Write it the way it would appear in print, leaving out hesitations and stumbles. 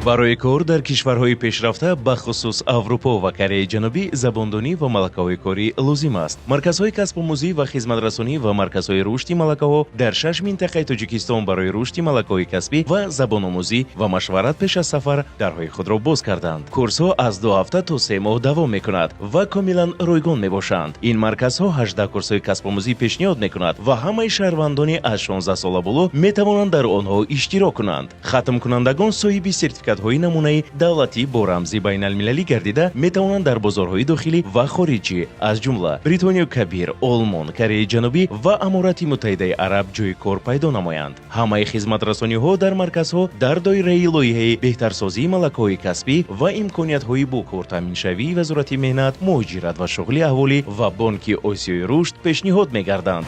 Барои кор дар кишварҳои пешрафта, бахусус Аврупо ва Кореяи Ҷанубӣ, забондонӣ ва малакаҳои корӣ лозим аст. Марказҳои касбомӯзӣ ва хизматрасонӣ ва марказҳои рушди малакаҳо дар шаш минтақаи Тоҷикистон барои рушди малакаҳои касбӣ ва забономӯзӣ ва машварат пеш аз сафар дарҳои худро боз карданд. Курсҳо аз 2 ҳафта то 3 моҳ давом мекунад ва комилан ройгон мебошанд. Ин марказҳо 18 курсҳои касбомӯзӣ пешниҳод мекунад ва ҳамаи шаҳрвандони аз 16 сола боло метавонанд дар онҳо иштирок кунанд. Хатмкунандагон соҳиби сертификатҳои намунаи давлатӣ бо рамзи байналмилалӣ гардида, метавонанд дар бозорҳои дохилӣ ва хориҷӣ, аз ҷумла Бритониёи Кабир, Олмон, Кореяи Ҷанубӣ ва Аморати Муттаҳидаи Араб ҷойи кор пайдо намоянд. Ҳамаи хизматрасониҳо дар марказҳо дар доираи лоиҳаи беҳтарсозии малакаҳои касбӣ ва имкониятҳои бо кор таъминшавии Вазорати меҳнат, муҳоҷират ва шуғли аҳолӣ ва Бонки Осиёи Рушд пешниҳод мегарданд.